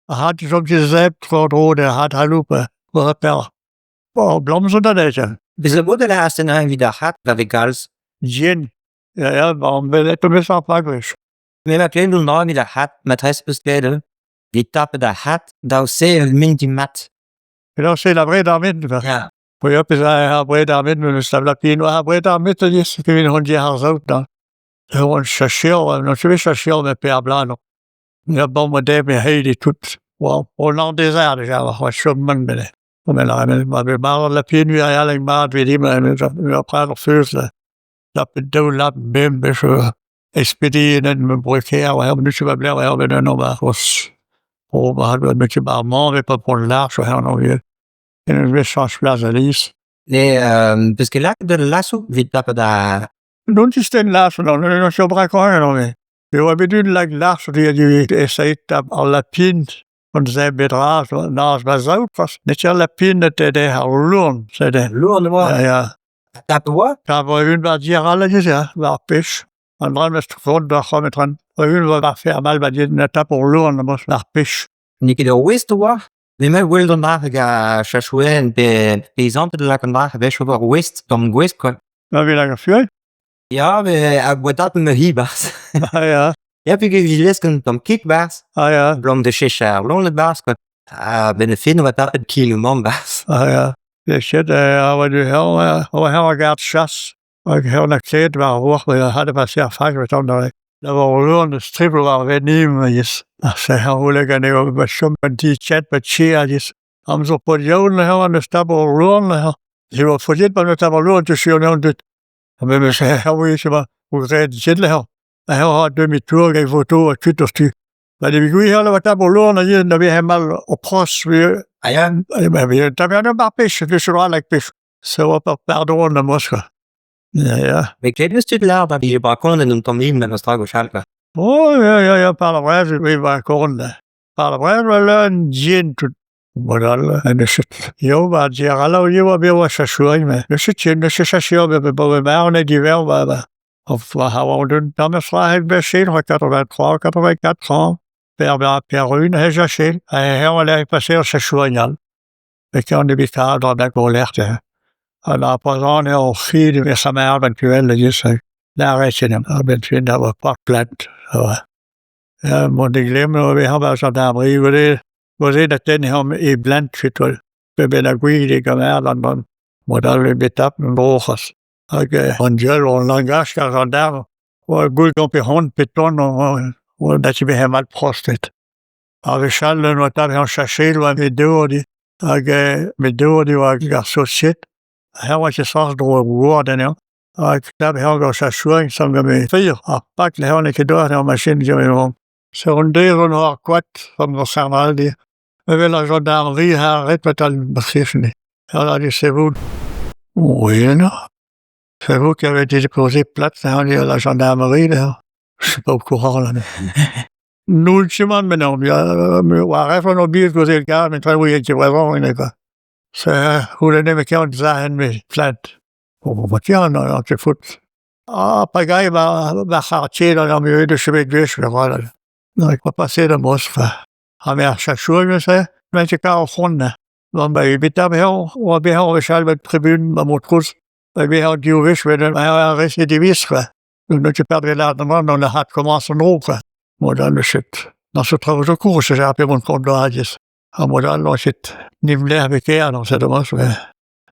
Ar c'had 'chom ket zebr tro-dro d'ar c'had c'haloup war ar peoc'h. Abalamour zo da neuze. Bez a vo da astenn evit ar c'had pa vez kalz. Yen. Ya, ya, ba on bet etomez ar pagwech. Me ma klevet un dra evit ar c'had, matresse peus klevet Vit tapet ar c'had, daou sevel mintin mat. Penaos eo abred ar met va? Ya. Ya, pezh abred ar met, meus da lapin oa abred ar met alies, evit hon diar ar saout da. E oan chaseour, n'on ket bet chaseour met pe ar bloaz Ya, bon, ma dev me heit e tout. Oa on an dezert deja, oa chom man bene. Men ma bet marv lapin ur aleg mat evit him, ur prad ur feuz da. Tapet daou lap bemp bech espediñ en ma breker, oa n'eus ket ma bler, oa bet un ober c'hoazh. Oh, ma n'eus ket ar mañ, pa pont large, oa an anvioù. En eus bet chañch plas alies. Ne peus ket lakaet ul lasoù evit tapet ar... Non ket lasoù, non, non ket brakañ non. E oa bet un lak large esaet tap ar lapin an se bet raz, naz ma saout c'hoazh. N'eo ket al lapin eo ar loen, sede. Loen e oa? Ya, ya. Tap e oa? Tap oa un war diar all ya, war ar pech. An dra meus c'hoant da c'hoant etran. Un war ar fermal ba dit na tap ur loen amañ ar pech. N'eo ket ur ouest e oa? Me ma gwel't an dra hag ar chachouenn pe peizanted lak an dra a-wechoù war ouest, tamm gouest quoi. Ma vez lak ar fuel? Ya, met ar gwatat ma hi 'barzh. Ah ya. Ya, peogwir e lesk un tamm kig 'barzh. Ah ya. Abalamour da cheñch ar loened 'barzh quoi. Ha 'benn ar fin 'oa tapet kig mamm 'barzh. Ah ya. Ket a oa du a oa a gard chas. Hag ur na klevet war ar vor ha da pase ar fag evel da da vor loen stribl war venim yes. Ar se a roule ganeo ba chom an ti chat ba chi alies. Amzer pod yaoun neuze an eus tap ur loen neuze. E oa fodiet pa neus tap ur loen tu an dud. Ha memes oui, c'est pas o graet jet lec'h. Ha ra demi-tour hag voto ha kuit eus tu. Ba evit gwir eo a tap o loen a da vezañ mal o pros. Ah ya? Tavernoù bar pech, deus ur like pech. Se oa par pardon da Moskva. Ya, ya. Met klevet eus tud lâr pa vije brakonet un tamm ivez memes tra gwechall quoi. Oh, ya, ya, ya, par la brez, oui, brakonet. Par la brez, voilà, un dien tout. Mod all, n'eus ket. Eo, ba diarall eo oa bet oa chaseourien, met n'eus ket ken, n'eus ket chaseour bet bet marv eo diwezhañ ba ba ba a oa un tamm eus tra bet chen, oa 83, 84 ans, per ba per un he jachen, ha eñ a lec'h pase ur chaseourien all. Bet eo bet kavet dra da golec'h dezhañ. Ha da poazhañ eo c'hi de vezañ marv actuel e lâret ken a-benn fin da oa park plant. Ya, mont da glemm eo vezañ ba gendarmerie goude Neuze da tenn e blent setu pe bennak gwir e ganer an an mod all eo bet tap an dro c'hoazh. Hag an diaoul an langach ar gendarm oa gwell gant pe c'hoant pe ton oa da vezañ mat prostet. Ar wech all oa tapet an chachel oa bet deuet hag met deuet e oa ar sosied. Hemañ oa ket sañs dro goad anezhañ. Hag tapet eo gant chachouenn samm gant me feilh ar pak n'eo ket doc'h eo machin diwezhañ. Sur an deiz on ar koad gant va c'harnaldi. Evel ar gendarmerie ha ret al marc'hifni. Alors, c'est vous. Oui, non. C'est vous qui avez déposé plainte à la gendarmerie, là. Je suis pas au courant, là. Nous, justement, mais non, war ref an obir gouze el gar, met traoù eo vraiment, ne quoi. C'est c'houlenne me keont zahen me plainte. Bon, bah, tiens, non, non, c'est foot. Ah, pagailh ma ma c'hartier gant ar muiañ deus bet gwech, voilà. Non, e oa paseet am boas, ha me ar chachour neuze, met ket ar c'hoant. Bon, ba bet bezañ oa bezañ wechall bet tribun ma mod kozh. Ba bezañ div wech bet ar récidiviste quoi. N'eus ket perdet lâret an on a had komañs an dro quoi. Mod all neus ket. Dans ce travaux de cours, j'ai appelé mon compte de radius. Ha mod all n'eus ket nimlec'h bet kaer, donc c'est dommage. Mais...